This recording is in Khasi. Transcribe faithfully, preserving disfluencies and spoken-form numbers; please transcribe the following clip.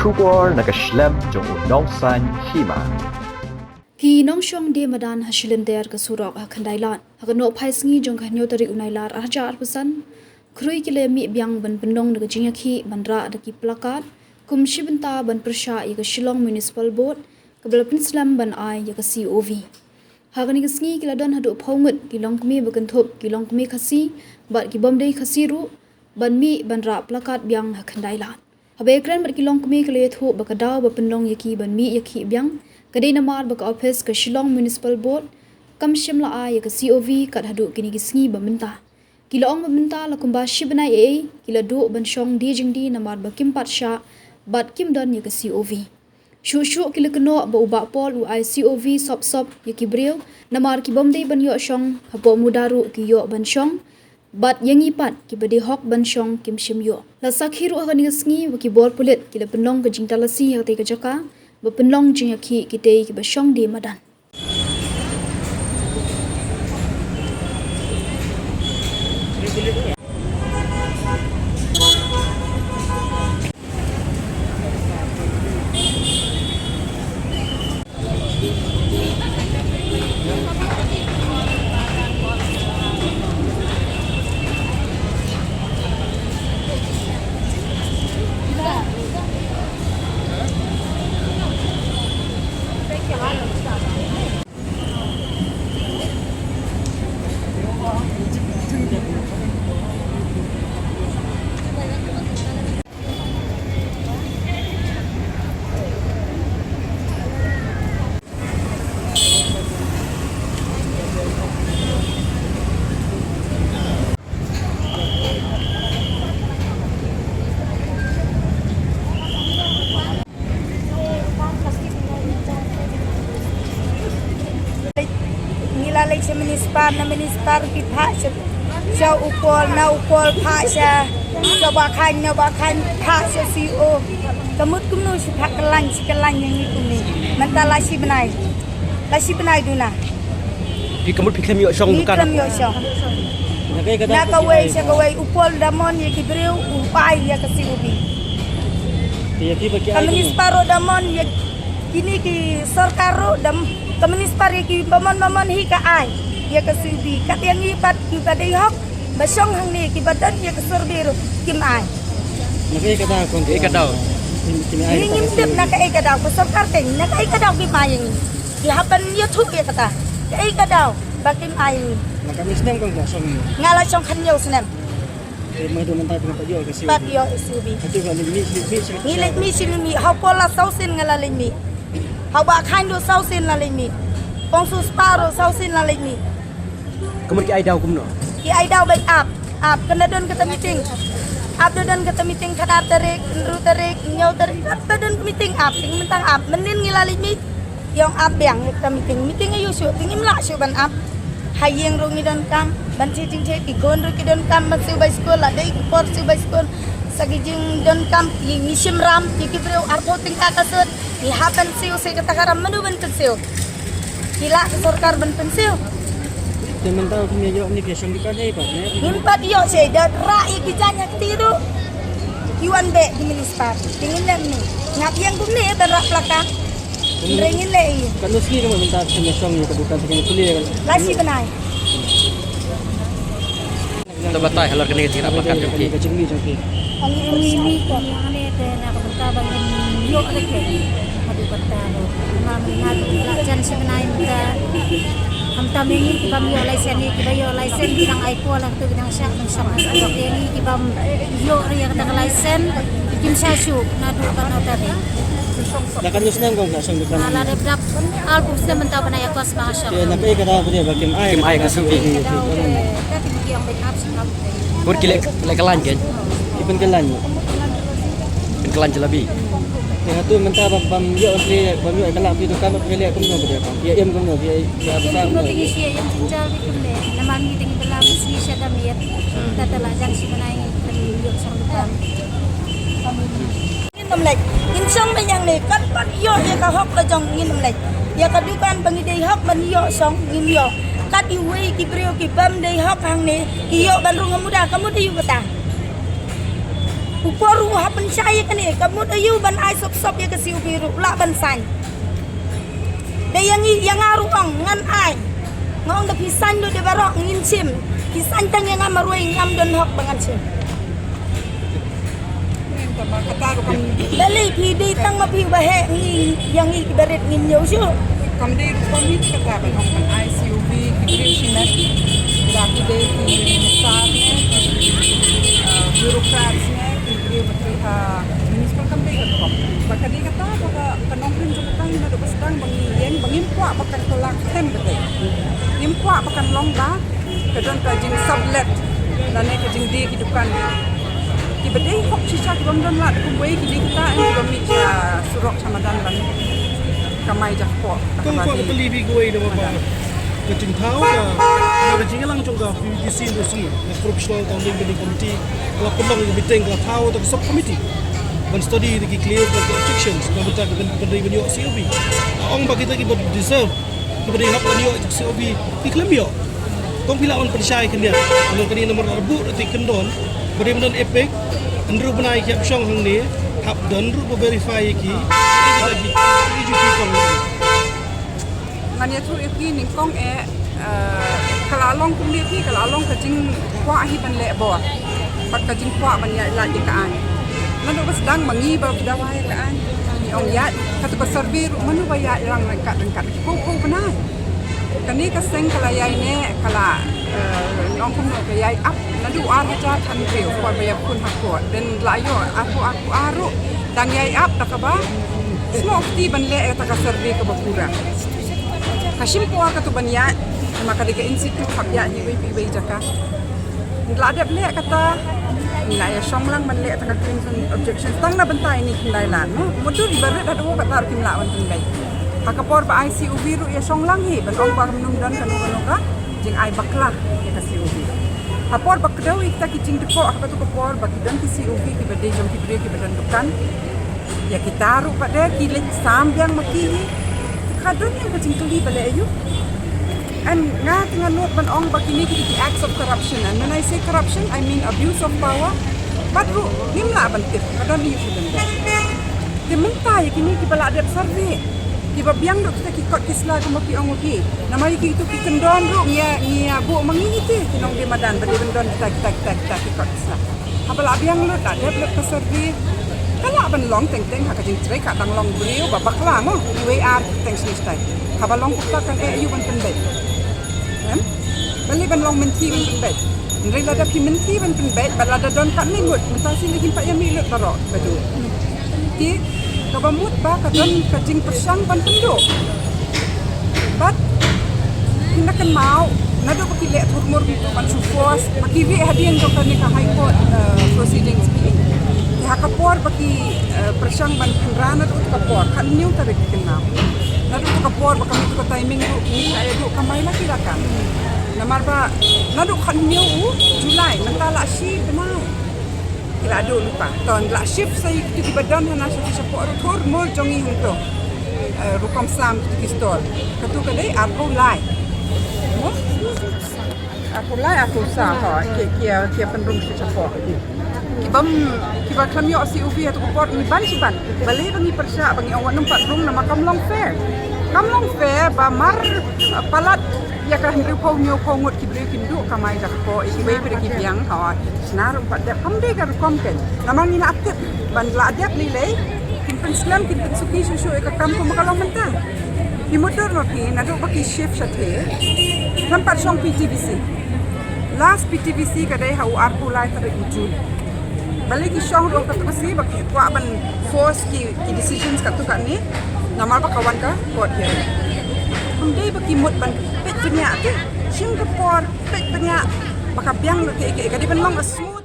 Khubor na ka shlem jong u Nongsaiñ Hima. Ki nongshong die madan ha shilynter ka surok ha Khyndailad ha ka nohphai sngi jong ka hynñiew tarik u Nailar arhajar arphew san, khrui ki la mih biang ban pynlong da ka jingïakhih ban rah da ki plakat kum shi bynta ban pyrshah ïa ka Shillong Municipal Board kaba la pynslem ban ai ïa ka C O V. Ha kane ka sngi ki la don haduh phew ngut ki longkmie ba kynthup ki longkmie Khasi bad ki bym dei Khasi ruh ban mih ban rah plakat biang ha Khyndailad. Haba ïakren bad ki longkmie ki la ïathuh ba ka daw ba pynlong ïa ki ban mih ïakhih biang ka dei namar ba ka ophis ka Shillong Municipal Board kam shym la ai ïa ka C O V kat haduh kine ki sngi ba mynta. Ki la ong ba mynta la kumba shi bnai ei ei ki la duh ban shong die jingdie namar ba kim pat shah bad kim don ïa ka C O V. Shuh shuh ki la kynnoh ba u Bah Paul u ai C O V sop sop ïa ki briew namar ki bym dei ban ïoh shong, hapoh Muda ruh ki ïoh ban shong bad ïa ngi pat kiba dei hok ban shong kim shym ïoh. La sakhi ruh ha kane ka sngi ba ki bor pulit ki la pynlong ka jingtalasi ha katei ka jaka ba pynlong jingïakhih kitei kiba shong die madan. Ngi la leit sha minister, na minister ki phah sha, sha u Paul, na u Paul phah sha, sha Bah Khaiñ, na Bah Khaiñ phah sha C O. Ka mut kumno shi phah kyllain, shi kyllain ïa ngi kumne. Mynta la shi bnai. La shi bnai duna. Phi ka mut phi khlem ïoh shong dukan. Phi khlem ïoh shong. Na kawei sha kawei u Paul da mon ïa ki briew u pai ïa ka C O V. Ka minister ruh da mon ïa kine ki sorkar ruh da, ka minister ïa ki ba mon ba mon hi ka ai ïa ka C O V. Kat ïa ngi pat kiba dei hok ba shong hangne kiba don ïa ka survey ruh kim ai. Na kaei ka daw? Kaei ka daw? Ngi ngim tip na kaei ka daw, ka sorkar keiñ na kaei ka daw kim ai ïa ngi. Ki hap ban ïathuh ïa kata. Kaei ka daw ba kim ai ïa ngi. Na katno snem kong ka shong ngi? Nga la shong khathynñiew snem. Te ma haduh mynta phi pat ïoh ka C O V? Pat ïoh C O V. Haduh ka leit mih, leit mih sha, ngi leit mih sha leit mih. Ha u Paul la saw sien nga la leit mih. Ha u Bah Khaiñ ruh saw sien la leit mih. Kong Suspa ruh saw sien la leit mih. Kumno ki ai daw kumno? Ki ai daw beit ap. Ap kan da don kata meeting. Ap da don kata meeting khatar tarik, hynriew tarik, hynñiew tarik. Ap da don meeting ap. Ting mynta ap. Mynnin ngi la leit mih. Ïong ap biang ïa kata meeting. Meeting aïu shuh, te ngim lah shuh ban ap. Ha ïing ruh ngi donkam ban siew jingthied, ki khun ruh ki donkam ban siew bai skul, la dei ki por siew bai skul. Sa ki jingdonkam, ngi, ngi shim ram ïa ki briew arphew tyngka ka suit. Ngi hap ban siew, sa kata ka ram mano ban pynsiew? Ki lah ka sorkar ban pynsiew. Te mynta kum ïa ïoh ni phi shong dukan ei pat ne? Ngim pat ïoh shuh, da rah ïa ki jaiñ ha kti ruh. Ki wan beh ki minister. Te ngin leh mano? Ngap ïeng kumne ban rah plakat. Hynrei ngin leh ei. Katno sngi ka mut mynta phi shong ïa ka dukan, phi kane pule ïa ka? La shi bnai. To batai halor kane ka jingrah plakat jong phi. Ka jingmih jong phi. Ngi mih mih ko ngi hangne te na ka bynta ba ngin ïoh re ke. Haduh katta ruh. Namar mynta la jan shi bnai mynta. Khamtam ïa ngi ki bym ïoh license, ïa ki ba ïoh license ki dang ai por, la tu ki dang shah ban shong. Ïa ngi ki bym ïoh re ïa kata ka license kim shah shuh naduh katno tarik. Da katno snem kong ka shong dukan? Nga la dep dap arphew snem mynta, ban ïa kos ba nga shong. Te na kaei ka daw ba kim ai? Kim ai ka C O V. Ka daw te ka kim ïoh ban ap sha ka. Bad ki leh, leh kyllain kein? Ki pynkyllain. Pynkyllain jalebi. Te hato mynta bym, bym ïoh, bym ïoh kylla phi dukan, phi leh kumno ba dei? Phi im kumno, phi, phi ap sa kumno? Ïa ngi te ngi shu ïa im jynjar beit kumne. Namar ngi te ngi bylla mynsngi sha da miet. Te te la jan shi bnai ngi te ngi ïoh shong dukan. Ngin ym leit. Ngin shong beit hangne, kat pat ïoh ïa ka hok la jong ngin ym leit. Ïa ka dukan ba ngi dei hok ban ïoh shong ngin ïoh. Kat iwei ki briew ki bym dei hok hangne ki ïoh ban rung ha Muda, ka mut aïu kata? U por ruh ha pynshai ïa kane, ka mut aïu ban ai sop sop ïa ka C O V ruh, lah ban sign. Dei ïa ngi, ïa nga ruh ong ngan ai. Nga ong da phi sign duh dei baroh ngin shim. Phi sign tang ïa nga marwei ngam don hok ba ngan shim. Balei phi dei tang ma phi ba heh, ngi ïa ngi ki barit ngin ïoh shuh. Kam dei rukom hi kata ban ong ban ai C O V ki briew shimet. Da ki dei ki minister ne, ki, uh, bureaucrats ne, ki briew ba trei ha municipal, kam dei rukom. Ba ka dei kata ba ka, ka nongrim jong kata hi naduh ba sdang ba ngi ïeng ba ngim kwah ba kan kylla khlem ba dei. Ngim kwah ba kan long ba ka don ka jingsublet lane ka jingdie ki dukan kiba dei hok shisha, ki bym don lad kumwei, ki dei kita, eh, kiba mih sha surok sha madan ban kamai jakpoh. Kong kwah ka pynlip ïa kawei, namar ba ka jingthaw ka, ka jingïalang jong ka P V T C, ka Professional Accounting Building Committee, ka la pynlong ïa ka meeting, ka la thaw da ka sub committee ban study da ki claims, da ki objections, na bynta ka ban, ban dei ban ïoh C O V. Ong ba kita kiba deserve, kiba dei hok ban ïoh C O V, ki khlem ïoh. Kong phi lah ban pynshai khyndiat. Namar kane namar la buh da ki kyndon ba dei ban don EPIC, hynriew bnai ki hap shong hangne, hap don ruh ba verify ïa ki. Ki, ki, ki, ki, ki, ki, Ngan ïathuh ïa phi nyngkong eh, eh, ka la long kumne phi, ka la long ka jingkwah hi ban leh bor. Bad ka jingkwah ban ïaid lad ïa ka aiñ. Naduh ba sdang ma ngi ba da wai ïa ka aiñ. Ngi ong ïaid, kato ka survey ruh mano ba ïaid lang ryngkat ryngkat. Ko ko bnai. Kane ka seng ka la ïaineh, ka la, eh, ngi ong kumno, ka ïai ap naduh ar hajar hynriew por ba ïakhun ha court. Then la ïoh arphew arphew ar ruh dang ïai ap da kaba snoh kti ban leh kata ka survey kaba pura. Ka shim por kato ban ïaid, namar ka dei ka institute hap ïaid iwei pa iwei jaka. Ngi la dep leh kata, ngi la ïa shong lang ban leh kata ka claims and objections tang na bynta ine i khyndai lad, no? Mutdur iba rit haduh kata ruh kim lah ban pynbeit. Ha ka por ba ai C O V ruh ïa shong lang hi ban ong ba kam nang don kano kano ka jingai bakla ïa ka C O V. Ha por ba kdew ïa kita ki jingdkoh, ha kato ka por ba ki don ki C O V kiba dei jong ki briew kiba don dukan. Ïa kita ruh pat de ki leit sam biang ma ki hi. Ka don ïa ka jingkylli ba leh aïu. And nga te nga nud ban ong ba kine ki dei ki acts of corruption. And when I say corruption, I mean abuse of power. Bad ruh ngim lah ban tip ka don aïu sha dang. Te mynta ïa kine kiba la dep survey, kiba biang ruh kita ki kot ki sla kumba ki ong u hi. Namar ïa kito ki kyndon ruh ngi ïa, ngi ïa buh ma ngi hi te ki nongdie madan ba dei ban don kita, kita, kita, kita ki kot ki sla. Haba la biang lut, la dep lut ka survey, ka lah ban long teng teng ha ka jingtrei, ka dang long briew ba bakla mo, iwei ar teng shini shtai. Haba long kumta kan eh aïu ban pynbeit. Em? Balei ban long mynthi ban pynbeit. Hynrei lada phi mynthi ban pynbeit, bad lada don katne ngut, mynta sien kim pat ïa mih lut baroh, bad u. Te kaba mut ba ka don ka jingpyrshang ban pynduh. Bad phin da kynmaw, naduh ba ki leh thurmur ki ban shu force, ba ki rieh hadien jong kane ka High Court, eh, proceedings ki. Te ha ka por ba ki, eh, pyrshang ban pynran naduh ka por, khathynñiew tarik ki kynmaw. Naduh ka por ba ka mih ka timing ruh, ki la ïa duh kamai la ki la kan. Namar ba naduh khathynñiew u July, mynta la shi bnai. Ki la duh lypa. To la shift sa ïa kitu kiba don hana sha ki shapoh ruh thurmur jong ngi hangto. Eh, rukom sam kitu ki stall. Katu ka dei arphew lai. Mo? Arphew lai, arphew saw, ho, ki, ki, ki pynrung sha shapoh. Ki bym, kiba khlem ïoh C O V ha tu ka por ngi ban shi ban. Balei ba ngi pyrshah, ba ngi ong wat nym pat rung namar kam long fair. Kam long fair, ba mar, eh, palat ïa ka hynriewphew hynñiewphew ngut ki briew kin duh kamai jakpoh, ïa kiwei pat ki biang, ho. Shna ruh pat dep, kam dei ka rukom kein. Namar ngi la tip ban la dep lei lei, kin pynslem, kin pynsuki shuh shuh ïa ka kam kumba ka long mynta. Phi mutdur ma phi, naduh ba ki shift shathie, khlem pat shong P T V C. Last P T V C ka dei ha u arphew lai tarik u Jun. Balei ki shong ruh katu ka sngi, ba ki kwah ban force ki, ki decisions katu kane, namar ba ka wan ka court hearing. Kam dei ba ki mut ban peit bniah te, shim ka por, peit bniah, ba ka biang lut kaei kaei, ka dei ban long a smooth